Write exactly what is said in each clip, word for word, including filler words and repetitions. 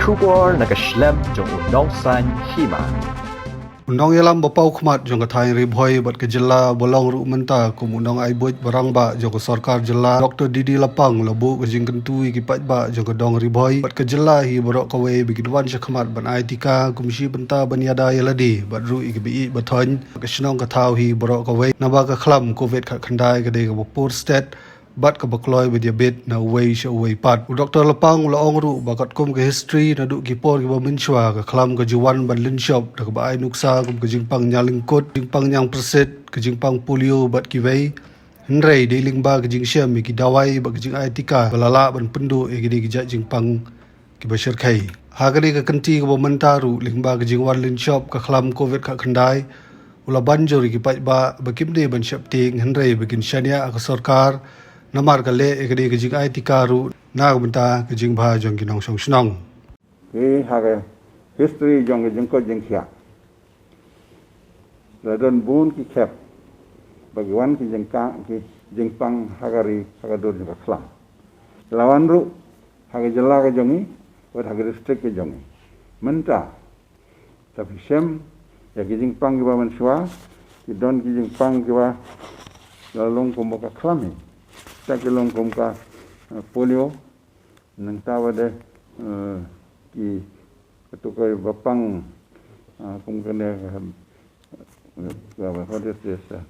Khubor na ka shlem jong u nongsan hima. U nongïalam ba paw khmat jong ka thaiñ Ri Bhoi bad ka jylla ba long ruh mynta kum u nongai buit ba rangbah jong ka sorkar jylla, Doctor D D Lapang, la buh ka jingkyntu ïa ki paidbah jong ka dong Ri Bhoi bad ka jylla hi baroh kawei ba kin wan sha khmat ban ai tika kum shi bynta ban ïada ïa lade bad ruh ïa ki ba ïeit ba thoiñ ka shnong ka thaw hi baroh kawei, naba ka khlam covid khatkhyndai ka dei kaba pur stet bad kaba kloi ba dei bit na uwei sha uwei pat. U Doctor Lapang u la ong ruh ba katkum ka history naduh ki por kiba mynshuwa, ka khlam ka ju wan ban lynshop da kaba ai nuksa kum ka jingpang ñianglyngkut, jingpang ñiangpyrsit, ka jingpang polio bad kiwei. Hynrei dei lyngba ka jingshem ïa ki dawai bad ka jingai tika ba la lah ban pynduh ïa kine ki jait jingpang kiba shyrkhei. Ha kane ka kynti kaba mynta ruh, lyngba ka jingwan lynshop ka khlam covid khatkhyndai, u la ban jur ïa ki paidbah ba kim dei ban sheptieng hynrei ba kin shaniah ha ka sorkar, namar ka leh ïa kane ka jingai tika ruh na ka bynta ka jingbha jong ki nongshong shnong. Ki ha ka history jong ka jingkoit jingkhiah, la don bun ki khep ba ki wan ki jingka, ki jingpang ha ka ri ha ka dur jong ka khlam. La wan ruh ha ka jylla ka jong ngi bad ha ka district ka jong ngi. Mynta, te phi shem ïa ki jingpang kiba mynshuwa, ki don ki jingpang kiba la long kum ka khlam hi. Te ki long kum ka, eh, polio, nangta bad, eh, ki, katu kaba pang, ah, kum kane ka, ka, ka, what is this, ah,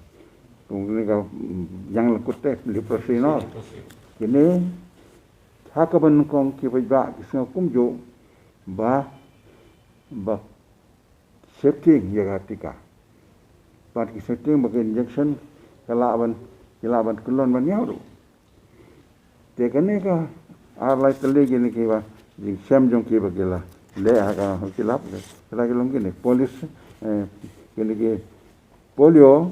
kum kane ka, mm, ñianglyngkut te, leprosy noh. Kine, ha kaba nyngkong ki paidbah ki sngew kumjuh ba, ba sheptieng ïa ka tika. Bad ki sheptieng ba ka injection ka lah ban, ki lah ban kyllon ban ïaw ruh. Te kane ka ar lai tylli kine kiba jingshem jong ki ba ki la leh ha ka, ki lap, ki la, ki long kine police, eh, kine ki polio,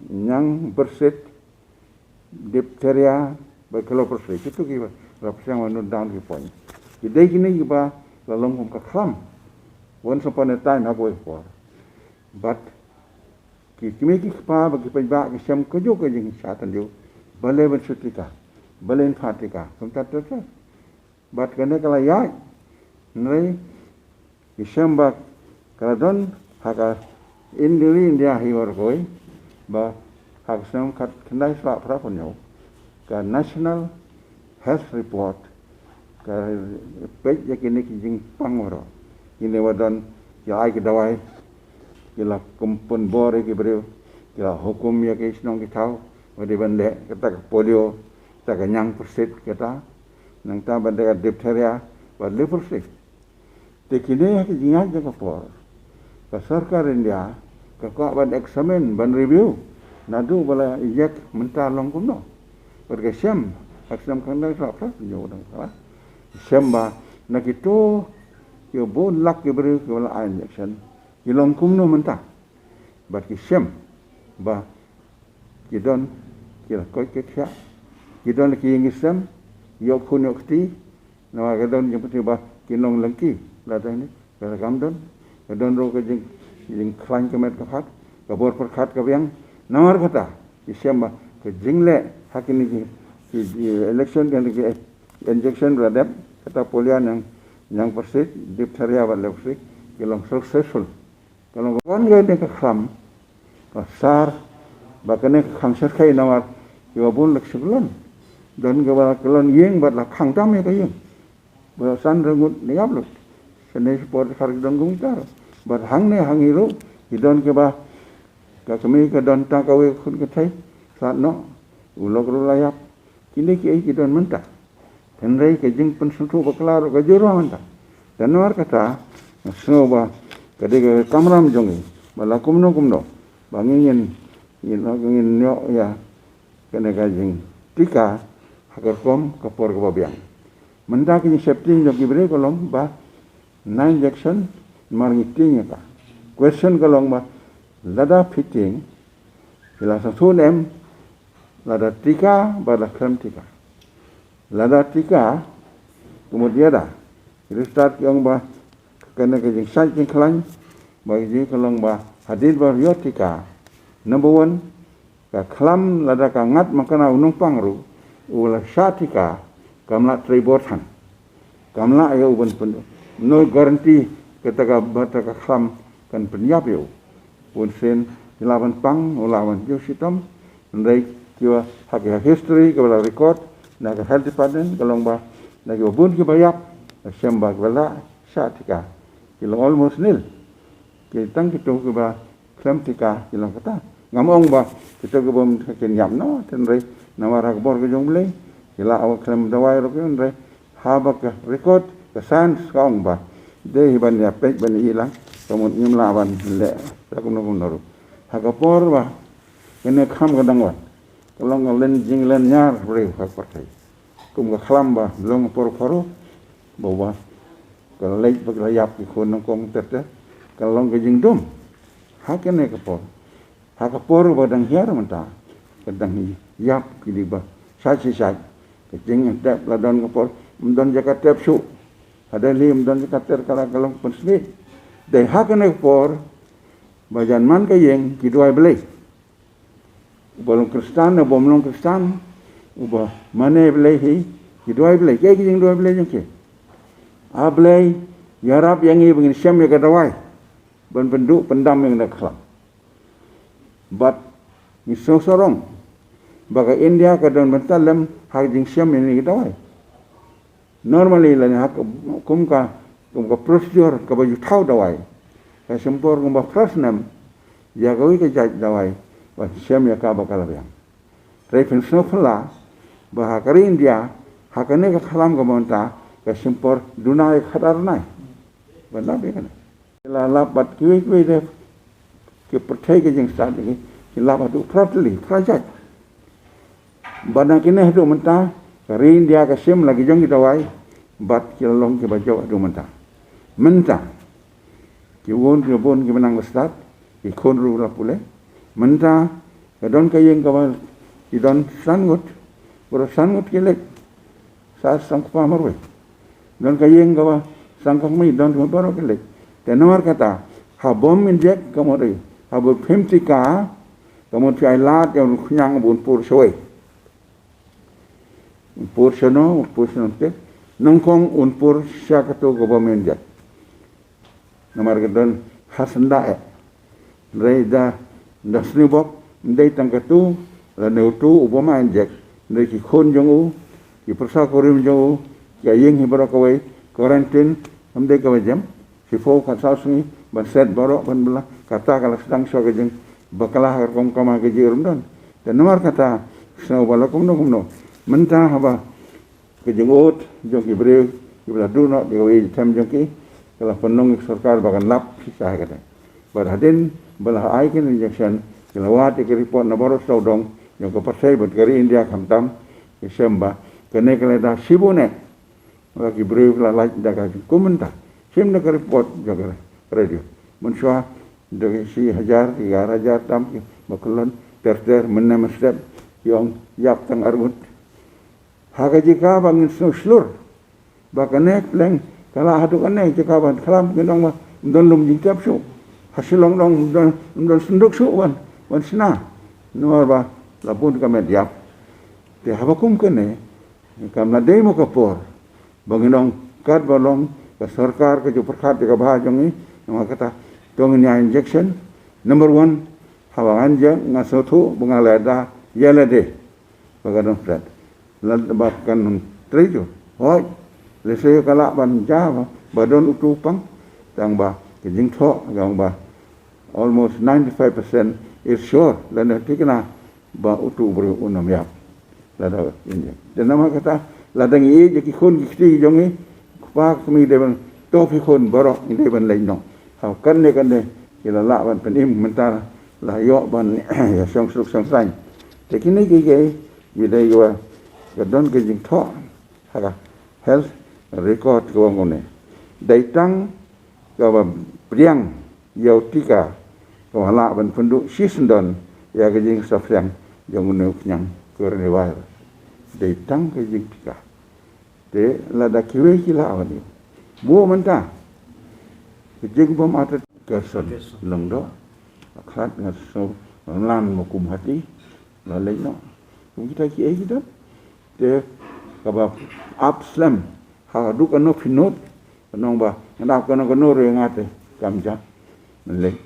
ñiangpyrsit, diphtheria bad ka leprosy. Kitu kiba la pyrshang ban note down ki point. Ki dei kine kiba la long kum ka khlam once upon a time ha kawei ka por. Bad ki kmie ki kpa bad ki paidbah ki shem kajuh ka jingshah tynjuh, balei ban shu tika, balei ban phah tika, kumta ter ter. Bad kane ka la ïaid, hynrei ki shem ba ka la don ha ka India, India hi baroh kawei, ba ha ka snem khatkhyndai spah phra phew hynñiew, ka National Health Report ka peit ïa kine ki jingpang baroh. Kine ba don, ki la ai ki dawai, ki la kum pynbor ïa ki briew, ki la hukum ïa ki shnong ki thaw ba dei ban leh, kata ka polio, kata ka ñiangpyrsit, kata, nangta bad ka diphtheria bad leprosy. Te kine ha ki jingïaid jong ka por, ka sorkar India ka kwah ban examine, ban review, naduh ba la ïaid mynta long kumno. Bad ka shem ha ka snem khatkhyndai spah phra phew hynñiew, dang salah, shem ba na kito ki bun lak ki briew kiba la ai injection, ki long kumno mynta. Bad ki shem ba ki don ki la koit ki khiah, ki don ki ïing ki sem, ïoh khun ïoh kti, namar ka don jingpynthikna ba ki nonglyngkhi, la dang ni, ka la kam don, ka don ruh ka jing, jingkhlaiñ ka met ka phad, ka bor pyrkhat ka biang, namar kata ki shem ba ka jingleh ha kine ki, ki, ki election, kine ki injection ba la dep, kata polio, ñiang, ñiangpyrsit, diphtheria bad leprosy, ki long successful. Ka long ka wan ka dei ka khlam, ka sar ba kane ka khang shyrkhei namar kiba bun la kyllon. Don kiba la kyllon ïing bad la khang tam ïa ka ïing. Ba san re ngut ne ïap lut. Shane shipor khar ki don kumta. Bad hangne hangi ruh ki don kiba, ka kmie ka don tang kawei khun kynthei, sat noh, u lok ruh la ïap. Kine kiei ki don mynta. Hynrei ka jingpynsngewthuh bakla ruh ka jur bha mynta. Te namar kata nga sngew ba ka dei ka kamram jong ngi ba la kumno kumno ba ngin, ngin, ngin ïoh ïa kane ka jingtika ha ka rukom ka por kaba biang. Mynta ka jingsheptieng jong ki briew ka long ba nine injection, mar ngi tieng ïa ka. Question ka long ba lada phi tieng, phi la sngewthuh ne em, lada tika bad la khlem tika. Lada tika, ka mut ïada, ki riewstad ki ong ba kane ka jingshait jingkhlaiñ, ba ka jingkhlong ba hadien ba ïoh tika. Number one, ka khlam lada ka ngat makna u nongpang ruh u la shah tika, kam lah trei bor than. Kam lah ïa u ban pyn, no guarantee kata ka, ba kata ka khlam kan pynïap ïa u. Bun sien ki lah ban pang, u lah ban kiew shitom. Hynrei kiba ha ka history kaba la record na ka health department ka long ba na kiba bun kiba ïap, shem ba kiba la shah tika ki long almost nil. Ki tang kito kiba khlem tika ki long kata. Ngam ong ba kito kibym ïap noh, hynrei namar ha ka bor ka jong U Blei ki lah ban khlem dawai ruh, hynrei haba ka record ka science ka ong ba dei hi ban ïa peit ban ïa i lang, ka mut ngim lah ban leh da kumno kumno ruh. Ha ka por ba kane ka kham ka dang wan, ka long ka len jinglen ñiar briew ha ka pyrthei. Kum ka khlam ba long por khoro ba, ba ka leit ba ka la ïap ki khun nyngkong ter ter, ka long ka jingdum. Ha kane ka por, ha ka por ba dang hiar mynta, ka dang ïap kine ba shait shait shait. Ka jingtep la don ka por, ym don jaka tep shuh. Ha Delhi ym don jaka ter, ka la ka long pynsmit. Dei ha kane ka por ba jan man ka ïing ki duwai Blei. Uba long Khristan, uba ym long Khristan, uba mane Blei hi, ki duwai Blei. Kaei ka jingduwai Blei jong ki? A Blei, ïarap ïa ngi ba ngin shem ïa ka dawai ban pynduh pyndam ïa kane ka khlam. Bad ngi sngewsarong ba ka India ka don bynta lem ha ka jingshem ïa kane ka dawai. Normally lane ha ka, kum ka, kum ka procedure kaba ju thaw dawai, ka shim por kumba phra snem ïa kawei ka jait dawai ban shem ïa ka ba ka la biang. Hynrei phin sngewphylla ba ha ka ri India, ha kane ka khlam ka mynta, ka shim por duna ïa ka khadar nai ban lap ïa kane. Ki la lap bad kiwei kiwei de ki pyrthei ki jingstad ki, ki lap haduh phra tylli, phra jait. Bad na kine haduh mynta ka ri India ka shim la ki jong ki dawai bad ki la long kiba jop haduh mynta. Mynta ki bun ki bun kiba nang ba stad, ki khun ruh la pule. Mynta ka don ka ïing kaba ki don san ngut, baroh san ngut ki leit. Sa sangkpa marwei. Don ka ïing kaba sangkpa kmie, don kaba baroh ki leit. Te namar kata, haba ym inject ka mut ei, haba phim tika ka mut phi ai lad ïa u khñiang ba un pur shawei. Un pur shano, un pur shano te, nyngkong un pur sha katu kaba ym inject. Namar ka don ha syndah eh. Hynrei da, da sniewbok, ym dei tang katu, lane utu uba ym inject, hynrei ki khun jong u, ki pyrsa kurim jong u, ki ïing hi baroh kawei, quarantine, ym dei kaba jem, shiphew ka saw sngi ban set baroh ban bylla, kata ka la sdang shuwa ka jingbakla ha ka rukom kama ka jingïarap don. Te namar kata, sngew ba la kumno kumno, mynta haba ka jingud jong ki briew kiba la duh noh da kawei ka jingthem jong ki, ka la pynlong ïa ka sorkar ba kan lap shisha ha kane. Bad hadien ba la ai kane ka injection, ki la wad ïa ka report na baroh sawdong jong ka pyrthei bad ka ri India khamtam, ki shem ba kane ka la da shibun eh. Ba ki briew ki la lait da ka jingkmen ta, shim da ka report jong ka radio. Mynshuwa da ki shi hajar, ki ar hajar tam kiba kyllon ter ter, mynne mynstep ki ong ïap tang arngut. Ha ka jaka ba ngin sngewshlur ba kane ka pleng ka la haduh kane ka jaka ban khlam, ngin ong ba ym don lum jingtep shuh. Ha Shillong dong ym don, ym don synduk shuh ban, ban shna. Namar ba la bun ka met ïap. Te haba kum kane, kam la dei mo ka por ba ngin ong katba long ka sorkar ka ju pyrkhat ïa ka bha jong ngi, namar kata to ngin ïa injection. Number one, haba ngan jia nga sngewthuh ba nga la da ïa lade ba ka don threat. Lada ba kan nang trei ju, hooid, lehse ka lah ban jia ba, ba don utu u pang, tang ba ka jingthoh ka ong ba almost ninety-five percent is sure, lane thikna ba utu u briew un ym ïap. Lada inject. Te namar kata, lada ngi ïeit ïa ki khun ki kti jong ngi, kpa kmie dei ban, to phi khun baroh ngi dei ban leit noh. Ha kane kane ki la lah ban pynim, mynta la ïoh ban ïa shong suk shong saiñ. Te kine kiei kiei ki dei kiba ka don ka jingthoh ha ka health record ka ong kumne. Dei tang kaba pdiang ïa u tika kaba lah ban pynduh shisyndon ïa ka jingsaphriang jong une u khñiang coronavirus. Dei tang ka jingtika. Te lada kiwei ki lah ban ïoh, mo mynta ka jingbym artatien. Carson Lyngdoh, a khlad nga sngew, ym lah mo kum hati la leit noh. Kum kita kiei kita. Te kaba ap slem a duk ano phi nud, nong ba ngan ap kano kano re nga te kam ja. Mynlei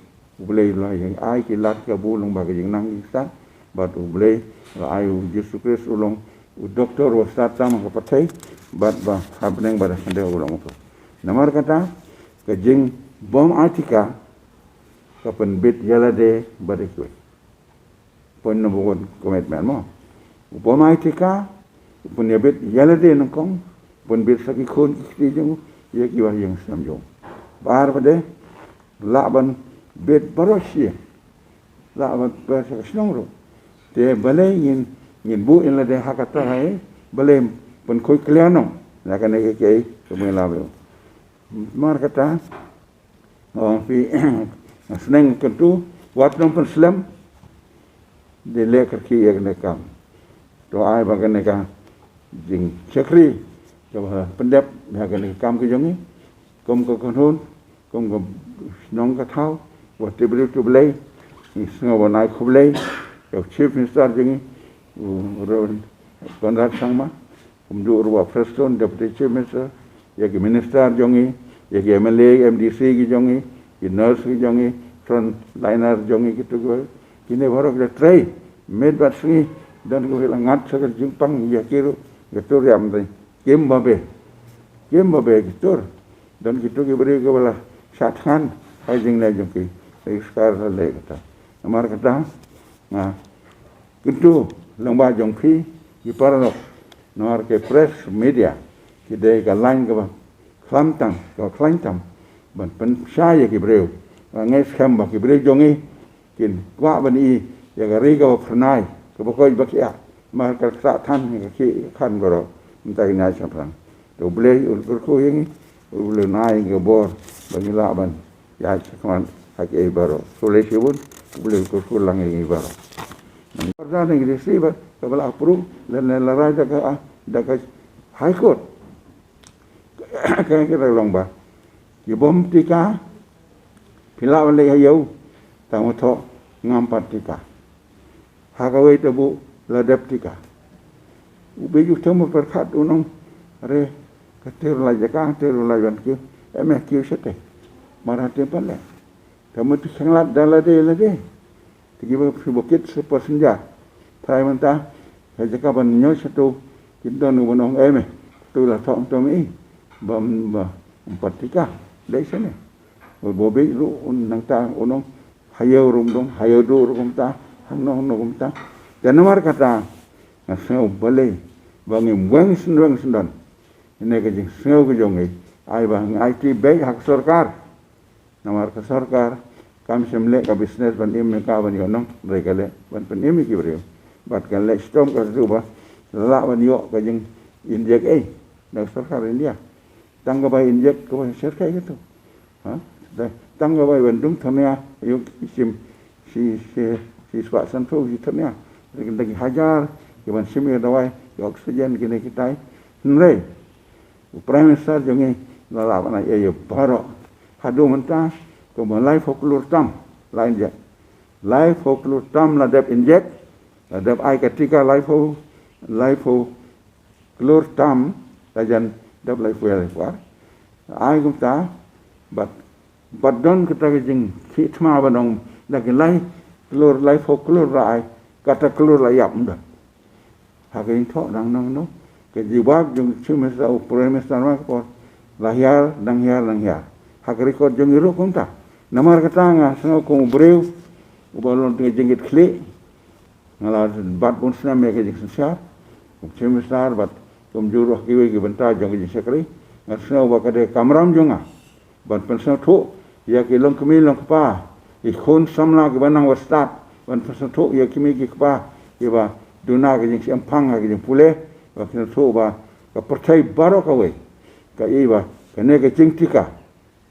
U Blei la ïa ai ki lad ka bu long ba ka jingnang ki sa, bad U Blei la ai u Jisu Khrist u long u doktor wa stad tam ka pyrthei, bad ba ha bneng bad ha khyndew u long u. Namar kata ka jingbym ai tika ka pynbit ïa lade bad ïa kiwei. Point number one, commitment mo. U bym ai tika u pynïabit ïa lade nyngkong, u pynbit sa ki khun ki kti jong u, ïa ki wa ïing sem jong u. Bar bad de lah ban bit baroh shi, lah ban bit sa ka shnong ruh. Te balei ngin, ngin buh ïa lade ha kata, eh, balei pynkhuid clear noh na kane ka, ka, ka mela beo. Mar kata, ong phi, nga sneng kyntu, wat nang pynslem, de leh kyrkieh ïa kane ka kam. To ai ba kane ka jingshakri kaba pyndep ïa kane ka kam ka jong ngi, kum ka kynhun, kum ka shnong ka thaw, wat tip briew tip Blei, ngi sngew ban ai khublei ïa u Chief Minister jong ngi, u Reverend Conrad Sangma, kumjuh ruh Prestone, Deputy Chief Minister, ïa ki minister jong ngi, ïa ki M L A, M D C ki jong ngi, ki nurse ki jong ngi, frontliner jong ngi, kitu ki, kine baroh ki la trei miet bad sngi, don kiba la ngat sa ka jingpang ïa ki ruh, ïa tu riam dei. Kim ba be, kim ba be ki tur. Don kitu ki briew kiba la shah thngan ha jingleh jong ki. Ïa ki skar la leh kata. Namar kata nga kyntu lyngba jong phi ki paralok, namar ki press media ki dei ka lain kaba khlaiñ tam, kaba khlaiñ tam ban pynshai ïa ki briew. Nga ngeit skhem ba ki briew jong ngi kin kwah ban i ïa ka ri kaba phyrnai, kaba koit ba khiah, namar ka ktah than ka khih ka khan baroh mynta ki nai shaphrang. Te U Blei u kyrkhu ïa ngi, U Blei un ai ka bor ba ngi lah ban ïaid shakhmat ha kiei baroh. Khublei shibun, U Blei u kyrkhu lang ïa ngi baroh. Nang parda ne ngi dei shi ba kaba la approve lane la rai da ka, da ka High Court. Ka ngi ka long ba ki bym tika, phi lah ban leit ha ïew, tang u thoh ngam pat tika. Ha kawei tabu la dep tika. U beit u them u pyrkhat u nong re ka ter la jaka ter la ban kiew, em eh kiew shate. Mara tem pan le. Te mynta ki khynglat da lade lade. Te kiba phi bokit sa passenger. Trai mynta ka jaka ban ñiewsha tu kin don u ban ong em eh. Tu la thok ym tom i. Ba, ba ym pat tika. Dei sene. Ba, ba beit ruh un nangta un ong ha ïew ruh ym don, ha ïew duh ruh kumta, hangno hangno kumta. Te namar kata nga sngew balei ba ngim weng syn weng syn don. Ine ka jingsngew ka jong ngi ai ba ngi aiti beit ha ka sorkar. Namar ka sorkar kam shym leh ka business ban im ïa ka ban ïoh nong, hynrei ka leh ban pynim ïa ki briew. Bad ka leh shitom ka ruh ba lah ban ïoh ka jinginjek ei na ka sorkar India. Tang ka bai injek ka bai sher kai ka tu. Ha? Da, tang ka bai ban dung thania, ïoh ki shim shi, shi, shi spah sanphew shi thania. Da ki hajar ki ban shim ïa dawai, ïa oxygen kine kitai. Hynrei u Prime Minister jong ngi la lah ban ai ïa baroh. Haduh mynta kumba laiphew klur tam la injek. Laiphew klur tam la dep injek, la dep ai ka tika laiphew, laiphew klur tam, la jan dep laiphew laiphew ar. Ai kumta bad, bad don kata ka jingkhih thma ban ong da ki lai klur, laiphew klur la ai, kata klur la ïap ym don. Ha ka jingthoh dang nang no. Ka jubab jong u Chief Minister, u Prime Minister ma ka por, la hiar, dang hiar, dang hiar. Ha ka record jong ngi ruh kumta. Namar kata nga sngew kum u briew uba long ka jingkit khlieh. Nga la bat bun snem ïa ka jingsynshar, kum Chief Minister bad kumjuh ruh ha kiwei ki bynta jong ka jingshakri. Nga sngew ba ka dei ka kamram jong nga ban pynsngewthuh ïa ki longkmie longkpa, ki khun samla kiba nang ba stad, ban pynsngewthuh ïa ki kmie ki kpa kiba duna ka jingshemphang ha ka jingpule, ban pynsngewthuh ba ka pyrthei baroh kawei ka i ba kane ka jingtika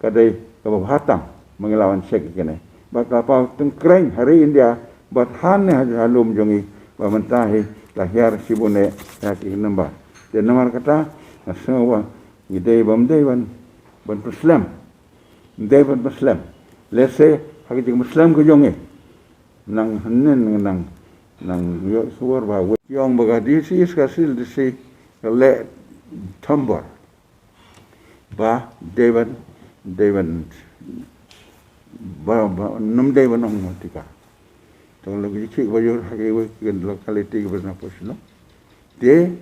ka dei kaba bha tam, ba ngi lah ban check ïa kane. Bad ka paw tyngkreiñ ha ri India bad hangne ha, ha lum jong ngi ba mynta hi la hiar shibun eh ïa ki number. Te namar kata nga sngew ba ngi dei bym dei ban, ban pynslem. Ym dei ban pynslem. Lehse ha ka jingpynslem ka jong ngi nang hynnin nang, nang ïoh suwar ba wei ïong ba ka D C, ka sil D C ka leh thombor. ba dei ban, dei ban, ba, ba, ym dei ban ong tika. To la ki khih ba ïoh ha kiwei ki locality kiba na pyrshah noh. Te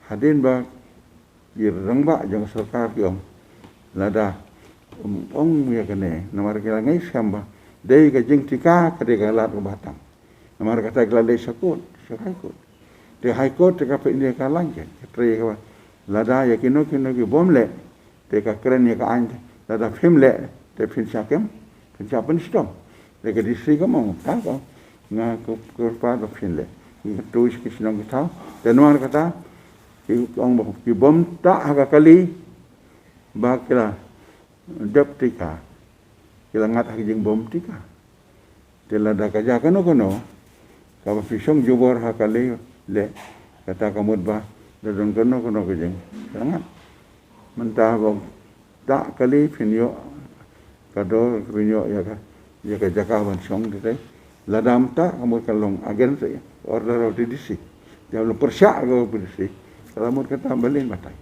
hadien ba ki rangbah jong sorkar ki ong, lada ym ong ïa kane, namar ki la ngeit skhem ba dei ka jingtika ka dei ka lad kaba tam. Namar kata ki la leit sha court, sha High Court. Te High Court te ka pynïaid ka lain ka, ka trei kaba, lada ïa kino kino ki bym leh, te ka kren ïa ka aiñ te, lada phim leh, te phin shah kem, phin shah pynshitom. Te ka D C ka ong, ta ka, nga kyrpad ba phin leh. Nga tu shi ki shnong ki thaw. Te namar kata, ki ong ba ki bym tah ha ka kali ba ki la dep tika, ki la ngat ha ka jingbym tika. Te lada ka jia kano kano kaba phi shong jubor ha kali, leh, kata ka mut ba da don kano kano ka jing, ka la ngat. Mynta ba tah kali phin ïoh ka dor, phin ïoh ïa ka, ïa ka jaka ban shong te. Lada ym tah ka mut ka long against the order of the D C. Te la pyrshah ka D C, ka la mut kata balei batai.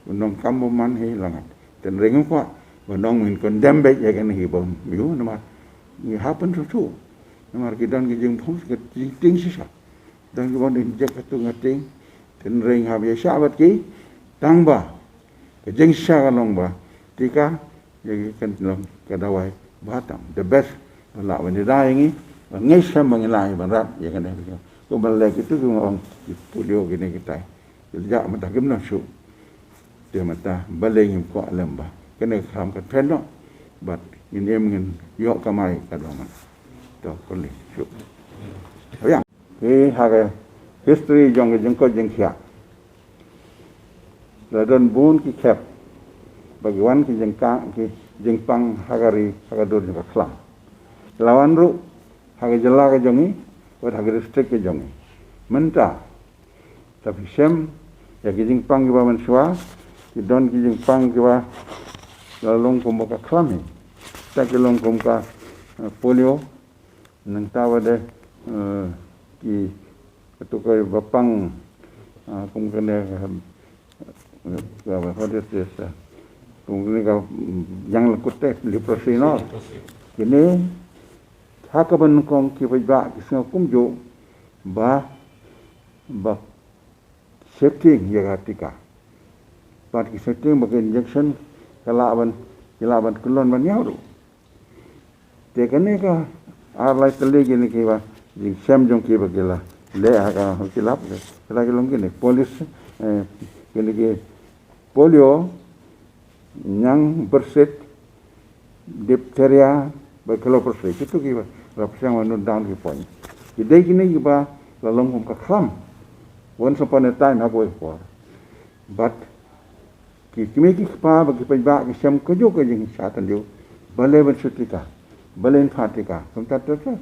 U nongkam bymman hi la ngat. Te hynrei ngim kwah ban ong ngin condemn beit ïa kane hi bym ïoh namar ngi hap ban sngewthuh. Namar ki don ki jingbun, ki jingtieng shisha. Don ki bym injek katto katne tieng. Te hynrei ngi hap ïa shah bad ki tang ba ka jingshisha ka long ba tika, ïa ki kan long ka dawai ba tam, the best ba lah ban ïada ïa ngi, ba ngeit skhem ba ngi lah ïa ban rat ïa kane. Kumba leh kito ki ong ki polio kine kitai. Ki la jah mynta kim nang shuh. Te mynta balei ngim kwah lem ba kane ka khlam kan pyndonkam bad ngin im ngin ïoh kamai ka dong man. To, khublei shuh. Habiang. Hi ha ka history jong ka jingkoit jingkhiah, la don bun ki khep ba ki wan ki jingkah, ki jingpang ha ka ri, ha ka dur jong ka khlam. La wan ruh ha ka jylla ka jong ngi, wat ha ka district ka jong ngi. Mynta, ta phi shem ïa ki jingpang kiba mynshuwa, ki don ki jingpang kiba la long kum ka khlam hi. Ta ki long kum ka, eh, polio, nangta ba dei, eh, ki, katu ka ba pang, eh, kum kane, eh, ka ba, what is this, eh, kum kane ka, mm, ïang la kut te, leprosy noh. Kine, ha kaba nyngkong ki paidbah ki sngew kumjuh ba, ba sheptieng ïa ka tika. Bad ki sheptieng ba ka injection ka lah ban, ki lah ban kyllon ban ïaw ruh. Te kane ka ar lai tylli kine kiba jingshem jong ki ba ki la leh ha ka, ki lap, ki la ki long kine polio, eh, kine ki polio, ñiang byrsit, diphtheria bad ka leprosy. Kito kiba la pyrshang ban note down ki point. Ki dei kine kiba la long kum ka khlam once upon a time ha kawei ka por. Bad ki kmie ki kpa bad ki paidbah ki shem kajuh ka jingshah tynjuh, balei ban shu tika, balei ban phah tika, kumta ter ter.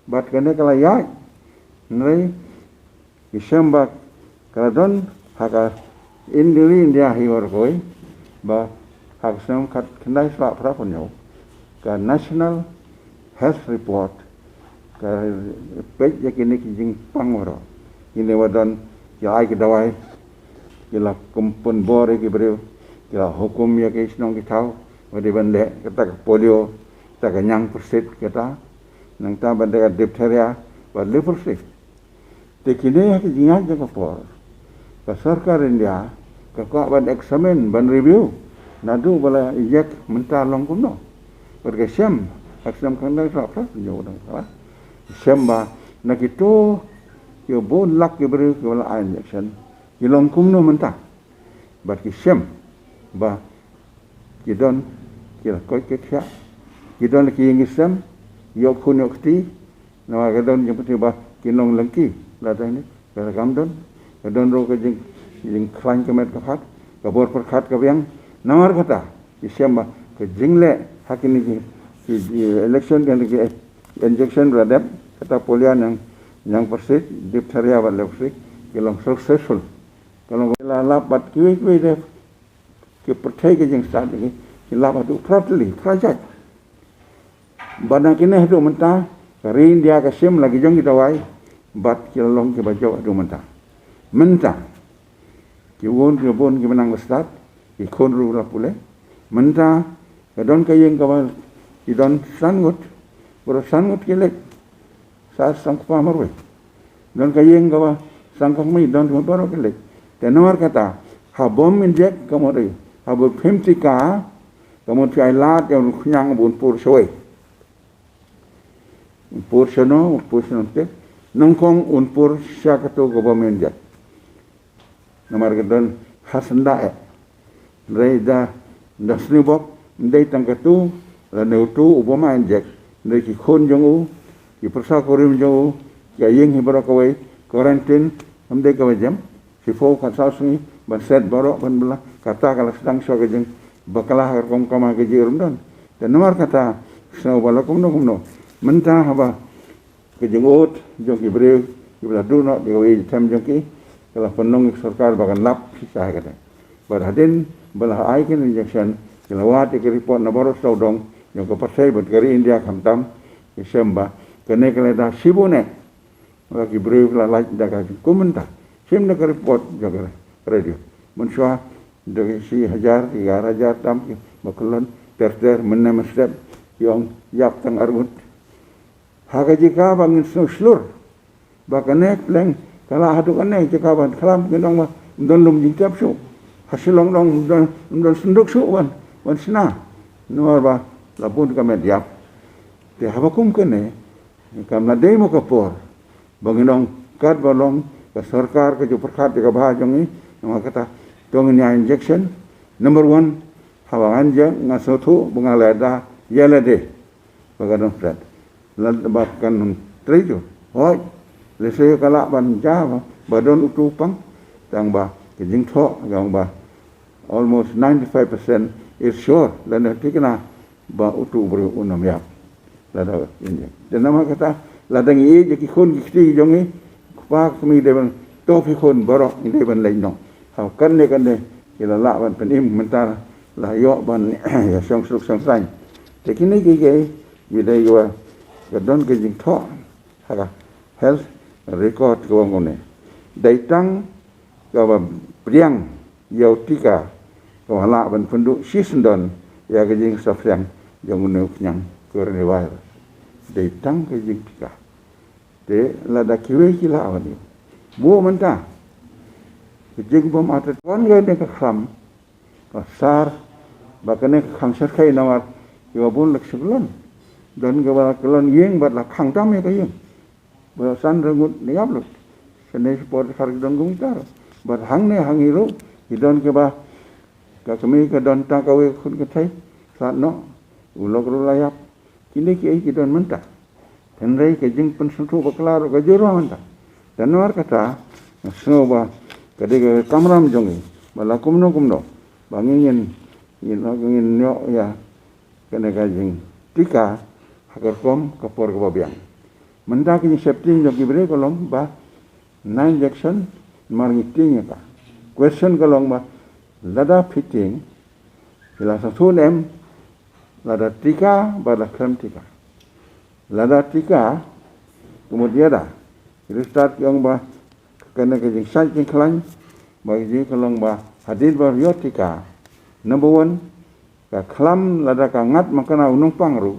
Bad kane ka la ïaid, hynrei ki shem ba ka la don ha ka India, India hi baroh kawei, ba ha ka snem khatkhyndai spah phra phew hynñiew, ka National Health Report ka peit ïa kine ki jingpang baroh. Kine ba don, ki ai ki dawai, ki la kum pynbor ïa ki briew, ki la hukum ïa ki shnong ki thaw ba dei ban leh, kata ka polio, kata ka ñiang pyrsit, kata, nangta ban dei ka diphtheria bad leprosy. Te kine ha ki jingïaid jong ka por, ka sorkar India ka kwah ban examine, ban review, naduh ba la injek mynta long kumno. Bad ka shem ha ka snem khyndai spah phra phew hynñiew, dang salah, shem ba na kito ki bun lak ki briew kiba la ai injection, ki long kumno mynta. Bad ki shem ba ki don ki la koit ka khiah, ki don ki ïing ki sem, ïoh khun ïoh kti, namar ka don jingpynthikna ba ki nonglengki, la dang ni, ka la kam don, ka don ruh ka jing, jingkhlaiñ ka met ka phad, ka bor pyrkhat ka biang, namar kata ki shem ba ka jingleh ha kine ki, ki, ki election, kine ki injection ba la dep, kata polio, ñiang, ñiang pyrsit, diphtheria bad leprosy, ki long successful. Ka long, la lap bad kiwei kiwei de ki pyrthei, ki jingstad ki, ki lap haduh phra tylli, phra jait. Bad na kine haduh mynta ka ri India ka shim la ki jong ki dawai, bad ki la long kiba jop haduh mynta. Mynta ki bun, ki bun kiba nang ba stad, Ki khun ruh la pule. Mynta ka don ka ïing kaba ki don san ngut, baroh san ngut ki leit. Sa sangkpa marwei. Don ka ïing kaba sangkpa marwei, don ka baroh ki leit. Te namar kata, haba ym inject ka mut ei, haba phim tika ka mut phi ai lad ïa u khñiang bun pur shawei. Un pur shano, un pur shano te. Nyngkong un pur sha katu kaba ym inject. Namar ka don ha syndah eh. Hynrei da, da sniewbok, ym dei tang katu, lane utu uba ym inject. Hynrei ki khun jong u, ki pyrsa kurim jong u, ki ïing hi baroh kawei, quarantine, ym dei kaba jem. Shiphew khatsaw sngi ban set baroh ban bylla, kata ka la sdang shuwa ka jingbakla ha ka rukom kama ka jingïarap don. Te namar kata, sngewbha la kumno kumno. Mynta haba ka jingud jong ki briew kiba la duh noh da kawei ka jingthem jong ki, ka la pynlong ïa ka sorkar ba kan lap shisha ha kata. Bad hadien ba la ai kane ka injection, ki la wad ïa ka report na baroh sawdong jong ka pyrthei bad ka ri India khamtam, ki shem ba kane ka la da shibun eh. Ba ki briew ki la lait da ka jingkmen ta. Shim da ka report jong ka radio. Mynshuwa da ka shi hajar, ki ar hajar tam kiba kyllon ter ter, mynne mynstep ki ong ïap tang arngut. Ha ka jaka ba ngin sngewshlur ba kane pleng ka la haduh kane jaka ban khlam, ngin ong ba ym don lum jingtep shuh. Ha Shillong dong ym don, ym don synduk shuh ban, ban shna. Namar ba la bun ka met ïap. Te haba kum kane, kam la dei mo ka por ba ngin ong katba long ka sorkar ka ju pyrkhat ïa ka bha jong ngi, namar kata to ngin ïa injection. Number one, haba ngan jong nga sngewthuh ba nga la da ïa lade ba ka don threat. Lada ba kan trei ju, hooid, lehse ka lah ban jia ba, ba don utu pang, tang ba ka jingthoh ka ong ba almost ninety-five percent is sure, lane thikna ba utu u briew un ym ïap. Lada inject. Te namar kata, lada ngi ïeit ïa ki khun ki kti jong ngi, kpa kmie dei ban, to phi khun baroh ngi dei ban leit noh. Ha kane kane ki la lah ban pynim, mynta la ïoh ban ïa shong suk shong saiñ. Te kine ki, ki, ki dei wa ka don ka jingthoh ha ka health record ka ong une. Dei tang kaba pdiang ïa u tika kaba lah ban pynduh shisyndon ïa ka jingsaphriang jong une u khñiang coronavirus. Dei tang ka jingtika. Te lada kiwei ki lah ban ïoh. Mo mynta ka jingbym atat wan ka ne ka khlam. Ka sar ba kane ka khang syrkhei namar kiba bun lak shuh lon. Don kaba la kyllon ïing bad la khang tam ïa ka ïing. Ba san arngut ne ïap lut. Kane por ka sar ki don kumta. Bad hangne hangi ruh ki don kiba, ka kmie ka don tang kawei ka khun ka thei. Sat noh u lok ruh la ïap. Kine kiei ki don mynta. Hynrei ka jingpynsngewthuh bakla ruh ka jur mynta. Te namar kata nga sngew ba ka dei ka kamram jong ngi ba la kumno kumno ba ngin, ngin, ngin ïoh ïa kane ka jingtika ha ka rukom ka por kaba biang. Mynta ka jingsheptieng jong ki briew ka long ba nine injection, mar ngi tieng ïa ka. Question ka long ba lada phi tieng, phi la sngewthuh ne em lada tika bad la khlem tika? Lada tika, ka mut ïada. Ki riewstad ki ong ba kane ka jingshait jingkhlaiñ ba ka jingkhlong ba hadien ba ïoh tika. Number one, ka khlam lada ka ngat ma kane u nongpang ruh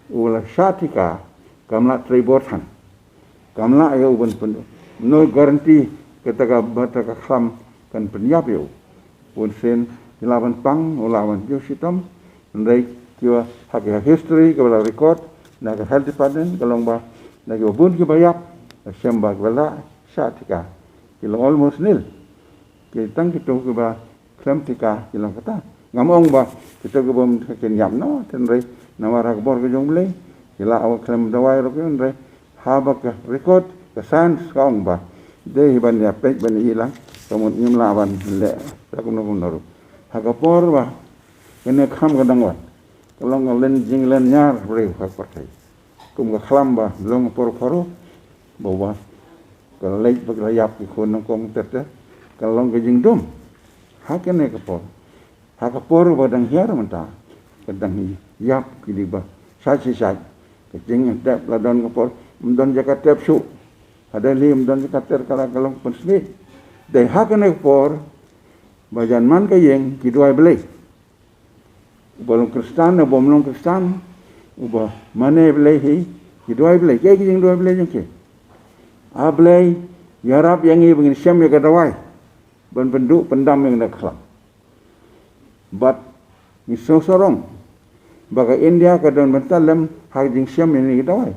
u la shah tika, kam lah trei bor than. Kam lah ïa u ban pyn, no guarantee kata ka, ba kata ka khlam kan pynïap ïa u. Bun sien ki lah ban pang, u lah ban ju shitom. Hynrei kiba ha ka history kaba la record na ka health department ka long ba na kiba bun kiba ïap, la shem ba kiba la shah tika ki long almost nil. Ki tang kito kiba khlem tika ki long kata. Ngam ong ba kito kibym tika kin ïap noh, hynrei namar ha ka bor ka jong U Blei ki lah wan khlem dawai ruh ki, hynrei haba ka record ka science ka ong ba dei ban ïa peit ban ïa lang, ka mut ngim lah ban leh la kumno kumno ruh. Ha ka por ba kane ka kham ka dang wan, ka long ka len jinglen ñiar briew ha ka pyrthei. Kum ka khlam ba long por paro ba, ba ka leit ba ka la ïap ki khun nyngkong ter ter, ka long ka jingdum. Ha kane ka por, ha ka por ba dang hiar mynta, ka dang ïap ki dei ba shait shait shait. Ka jingtep la don ka por, ym don jaka tep shuh. Ha Delhi ym don jaka ter, ka la ka long pynsmit. Dei ha kane ka por Ba jan man ka ïing ki duwai Blei. Uba long Khristan, uba ym long Khristan, uba mane Blei hi, ki duwai Blei. Kaei ka jingduwai Blei jong ki? A Blei, ïarap ïa ngi ba ngin shem ïa ka dawai ban pynduh pyndam ïa ka khlam. Bad ngi sngewsarong ba ka India ka don bynta lem ha ka jingshem ïa kine ki dawai.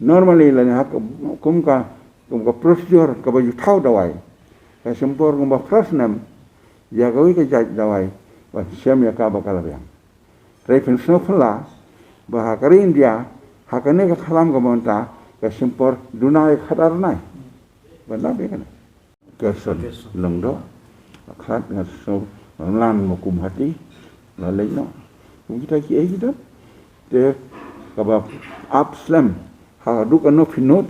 Normally lane ha ka, kum ka, kum ka procedure kaba ju thaw dawai, ka shim por kumba phra snem ïa kawei ka jait dawai ban shem ïa ka ba ka la biang. Hynrei phin sngewphylla ba ha ka ri India, ha kane ka khlam ka mynta, ka shim por duna ïa ka khadar nai ban lap ïa kane. Ka son, Ka son. Lyngdoh, khlad, nga sngew, nga mlan mo kum hati, la leit noh. Kum kita kiei kita. Te kaba ap slem ha ka duk kano pynlut,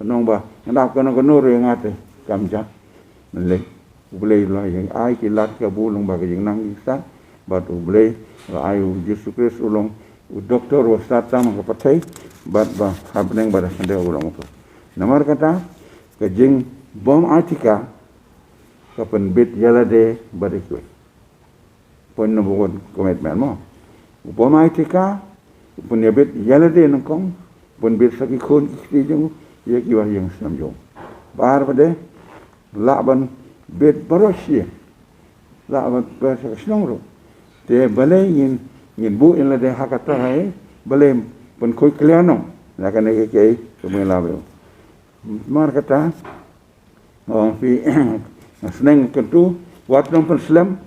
nong ba nga dap kano kano re nga te kam ja. Mynlei U Blei la ïa ai ki lad ka bu long ba ka jingnang ki stad, bad U Blei la ai U Jisu Khrist u long u doktor wa stad tam ka pyrthei, bad ba ha bneng bad ha khyndew u long u. Namar kata, ka jingbym ai tika ka pynbit ïa lade bad ïa kiwei. Point number one, commitment mo. U bym ai tika, u pynïabit ïa lade nyngkong, u pynbit sa ki khun ki kti jong u, ïa ki wah ïing snem jong u. Bar bad de, lah ban bit baroh shi, lah ban bit sa ka shnong ruh. Te balei ngin, ngin buh ïa lade ha kata, eh, balei pynkhuid clear noh. Na kane ka kiei, ka mela beo. Mar kata, ong phi, nga sneng kyntu, wat nang pynslem,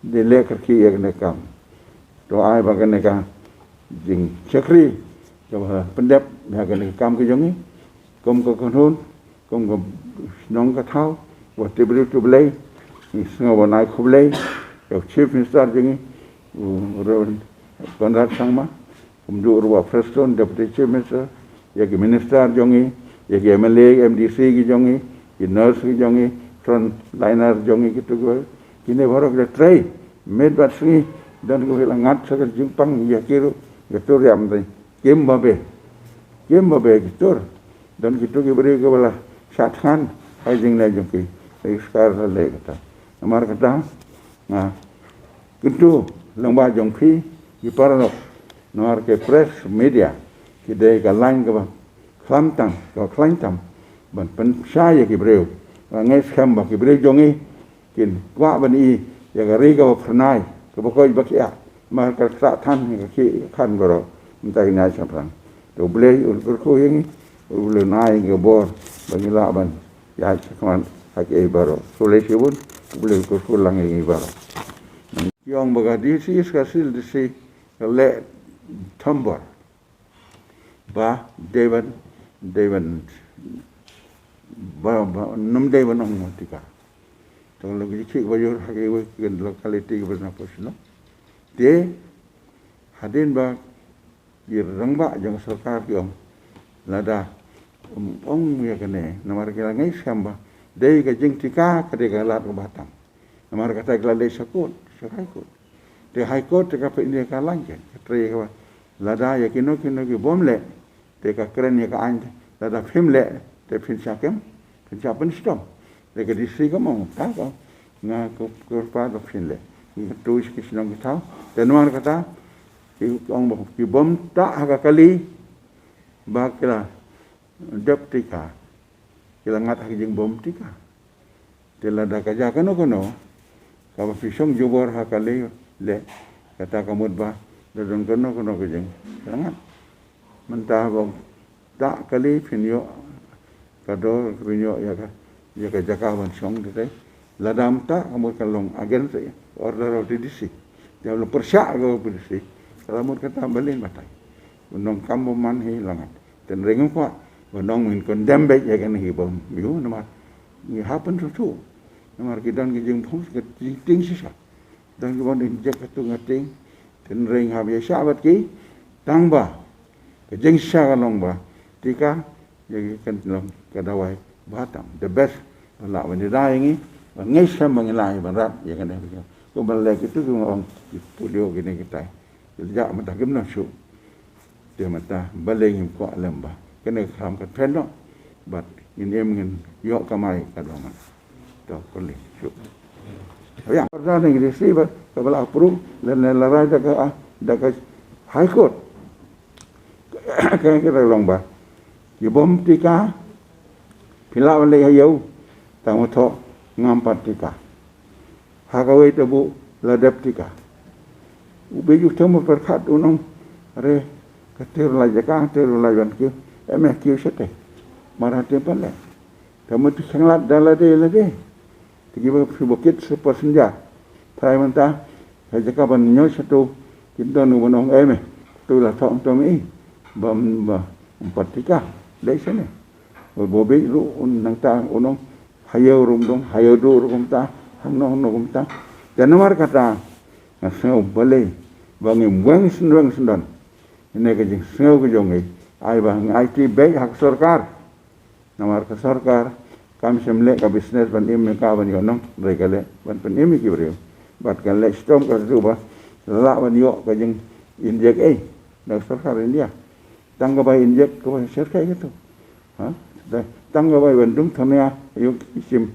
de leh kyrkieh ïa kane ka kam. To ai ba kane ka jingshakri kaba pyndep ïa kane ka kam ka jong ngi, kum ka kynhun, kum ka shnong ka thaw, wat tip briew tip Blei, ngi sngew ban ai khublei ïa u Chief Minister jong ngi, u Reverend Conrad Sangma, kumjuh ruh Prestone, Deputy Chief Minister, ïa ki minister jong ngi, ïa ki M L A, M D C ki jong ngi, ki nurse ki jong ngi, frontliner jong ngi, kitu ki, kine baroh ki la trei miet bad sngi, don kiba la ngat sa ka jingpang ïa ki ruh, ïa tur ïa mdei. Kim ba be, kim ba be ki tur. Don kitu ki briew kiba la shah thngan ha ka jingleh jong ki. Ïa ki skar la leh kata. Namar kata, nga kyntu lyngba jong phi ki paralok, namar ki press media ki dei ka lain kaba khlaiñ tam, kaba khlaiñ tam ban pynshai ïa ki briew. Nga ngeit skhem ba ki briew jong ngi kin kwah ban i ïa ka ri kaba phyrnai, kaba koit ba khiah. Namar ka ktah than ïa ka khih ka khan baroh mynta ki nai shaphrang. Te U Blei un kyrkhu ïa ngi, U Blei un ai ïa ngi ka bor ba ngi lah ban ïaid shakhmat ha kiei baroh. Khublei shibun, U Blei un kyrkhu lang ïa ngi baroh. Ki ong ba ka disease ka sil disease ka leh thombor. Ba dei ban, dei ban, ba, ba nym dei ban ong mo tika. Tang lo ki khih ba ïoh ha kiwei ki locality kiba na pos no. Te hadien ba ki rangbah jong sorkar ki ong, lada ym ong ïa kane, namar ki la ngeit skhem ba dei ka jingtika ka dei ka lad kaba tam. Namar kata ki la leit sha court, sha High Court. Te High Court te ka pynïaid ka lain, ka trei kaba, lada ïa kino kino ki bym leh, te ka kren ïa ka aiñ, lada phim leh te phin shah kem, phin shah pynshitom. Te ka D C ka ong, ta ka, nga kyrpad ba phin leh. Ngi kyntu sha ki shnong ki thaw, te namar kata ki ong ba ki bym tah ha ka kali ba ki la dep tika, ki la ngat ha ka jingbym tika. Te lada ka jia kano kano kaba phi shong jubor ha kali, leh, kata ka mut ba la don kano kano ka jingrangat. Mynta ba tah kali phin ïoh ka dor, phin ïoh ïa ka, ïa ka jaka ban shong te. Lada ym tah ka mut ka long against the order of the D C. Te la pyrshah ka D C, ka la mut kata balei batai. U nongkam bymman hi la ngat. Te hynrei ngim kwah ba nong ngin condemn beit ïa kane ki bym ïoh namar ngi hap ban sngewthuh. Namar ki don ki jingphung ka jingtieng shisha. Don ki bym inject katto katne tieng. Te hynrei ngi hap ïa shah bad ki tang ba ka jingshisha ka long ba tika ïa ki kan long ka dawai ba tam. The best ba lah ban ïada ïa ngi, ba ngeit skhem ba ngi lah ban rat ïa kane. Kumba leh kitu ki ong ki polio kine kitai. Ki la jah mynta kim nang shuh. Te mynta balei ngim kwah lem ba kane ka khlam ka pyndonkam bad ngin im ngin ïoh kamai ka dong. To, kuli. Shu. Ya, order ne ngi dei shi ba, ka ba la approve, la, la, la rai da ka, da ka High Court. Ka, ka, ka long ba. Ki bym tika, phi lah ban leit ha ïew, tang ma thoh, ngam pat tika. Ha kawei te buh, la dep tika. U Bieit u them u pyrkhat u ong, re, ka tyrwa la jaka, tyrwa la wan kiew, em eh kiew shate. Mara te pan le. Te ma tu sanglat da lade lade. Te ki ba phi ba kit se passenger. Trai mynta, ha jaka ban ñiew shatu, kin don u ban ong em eh. Tu la thok to mi. Bam ba empat tika. Dei sene. Bo bi ru un nangta un ong. Hayo rum dong, hayo du rum ta. Hang no no rum ta. Te namar kata, nga sngew balei ba ngim weng sendong sendon. Ine ka jingsngew ka jong ngi. Ai ba ngi aiti beit ha ka sorkar. Namar ka sorkar kam shym leh ka business ban im ïa ka ban ïoh nong, hynrei ka leh ban pynim ïa ki briew. Bad ka leh shitom ka tu ba lah ban ïoh ka jing injek ei na ka sorkar India. Tang ka bai injek ka bai sher kai ka tu. Ha? Da, tang ka bai ban dung thania ïoh ki shim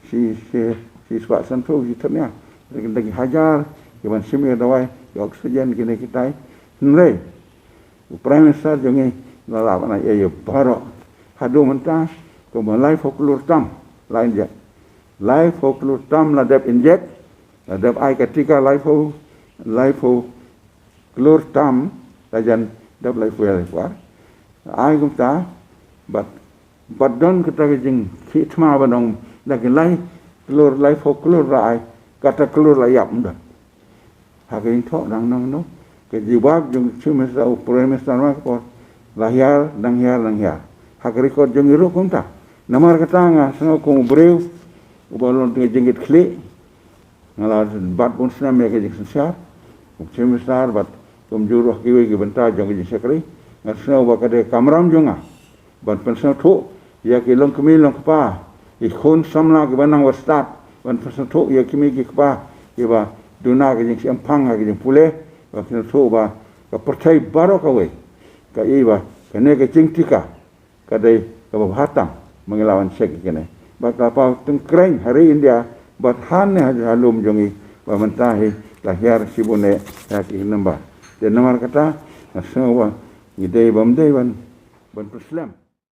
shi shi shi spah sanphew shi thania. Dang dang hajar ki ban shim ïa dawai ïa oxygen kine kitai. Hynrei U Prime Minister jong ngi la lah ban ai ïa baroh. Haduh mynta kumba laiphew klur tam la injek. Laiphew klur tam la dep injek. La dep ai ka tika laiphew, laiphew klur tam la jan dep laiphew ïa laiphew ar. Ai kumta bad bad don kata ka jingkhih thma ban ong da ki lai klur laiphew klur la ai kata klur la ïap ym don. Ha ka jingthoh dang nang no. Ka jubab jong Chief Minister u Prime Minister ma ka por. La hiar, dang hiar, dang hiar. Ha ka record jong ngi ruh kumta. Namar kata nga sngew kum u briew uba long ka jingkit khlieh. Nga la bat bun snem ïa ka jingsynshar. Kum Chief Minister bad kumjuh ruh kiwei ki bynta jong ka jingshakri. Nga sngew ba ka dei kamram jong nga ban pynsngewthuh ïa ki longkmie longkpa, ki khun samla kiba nang ba stad, ban pynsngewthuh ïa ki kmie ki kpa kiba duna ka jingshemphang ha ka jingpule, ba pynsngewthuh ba ka pyrthei baroh kawei ka i ba kane ka jingtika ka dei kaba bha tam. Ma ngi la wan check ïa kane ba ka paw tyngkreiñ ha ri India bad ha ne ha lum jong ngi ba mynta hi la hiar shibun eh ha ki number. Te namar kata nga sngew ba ngi dei bym dei ban ban pynslem.